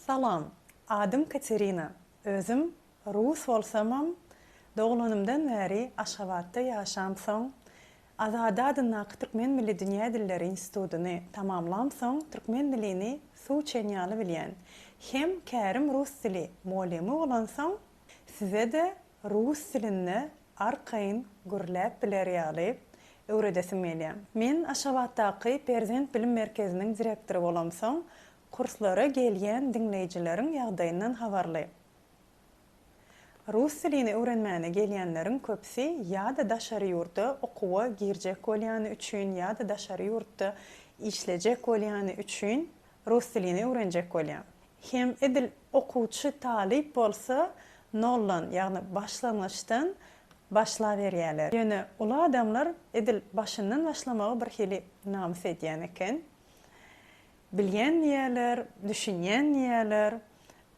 Salam, adym Katerina. Özüm rus bolsamam, doglanymdan bäri Aşgabatda ýaşamsoň, Azady adyndaky Türkmen milli dünýä dilleri institutyny tamamlamsoň türkmen dilini suw içen ýaly bilýän. Hem kärim rus dili mugallymy bolansoň, size-de rus dilinde arkaýyn gürläp biler ýaly öwredesim gelýär. Men Aşgabatdaky Perzent bilim merkeziniň direktory bolamsoň, kurslara gelýän diňleýjileriň ýagdaýyndan habarly. Rus dilini öwrenmäne gelýänleriň köpüsi ýa-da daşary ýurda okuwa girjek bolýany üçin ýa-da daşary ýurtda işlejek bolýany üçin rus dilini öwrenjek bolýar. Hem edil okuwçy talyp bolsa noldan ýagny başlangyçdan başlaberýärler. Ýöne uly adamlar edil başyndan başlamagy birhili namys edýän eken. Bilýän diýýärler, düşünýän diýýärler,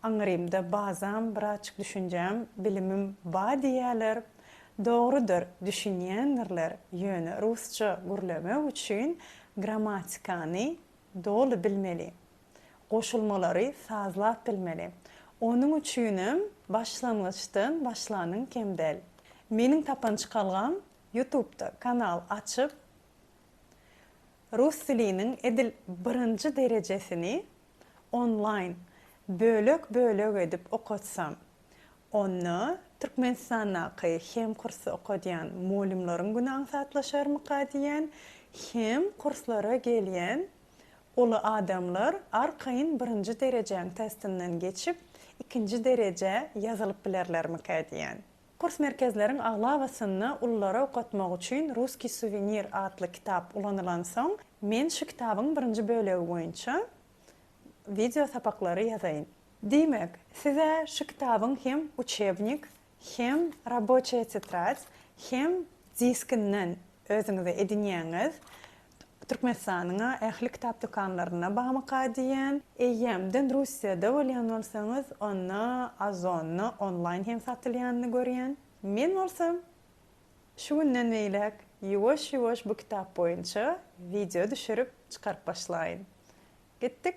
aňrymda bazam birazjyk düşünjäm, bilimim ba diýýärler. Dogrudyr, düşünýändirler, ýöne rusça gürlemek üçin grammatikany doly bilmeli. Goşulmalary sazlap bilmeli. Onuň üçinem başlangyçdan başlanyň kem däl. Meniň tapan çykalgam ýutubda kanal açyp, Rus diliniň edil birinji derejesini onlaýn bölek-bölek edip okatsam, onda Türkmenistandaky hem kursda okadýan mugallymlaryň güni aňsatlaşarmyka diýýän, hem kurslara gelýän uly adamlar arkaýyn birinji derejäň testinden geçip, ikinji derejä ýazylyp bilerlermikä diýýän. Kurs merkezleriň aglabasynda ululara okatmak üçin Russkiý suwenir atly kitap ulanylansoň, men şu kitabyň birinji bölegi boýunça wideo sapaklary ýazaýyn. Diýmek, siz-ä şu kitabyň hem uçebnik, hem raboçaýa tetrad, hem diskinden özüňize edinýäňiz. Türkmenistanyň-a ähli kitap dükanlarynda bamyka diýýän. Eýýämden Russiýada bolýan bolsaňyz, onda Ozonda onlaýn hem satylýanyny görýän. Men bolsa şu günden beýläk ýuwaş-ýuwaş bu kitap boýunça wideo düşürip çykaryp başlaýyn. Gitdik!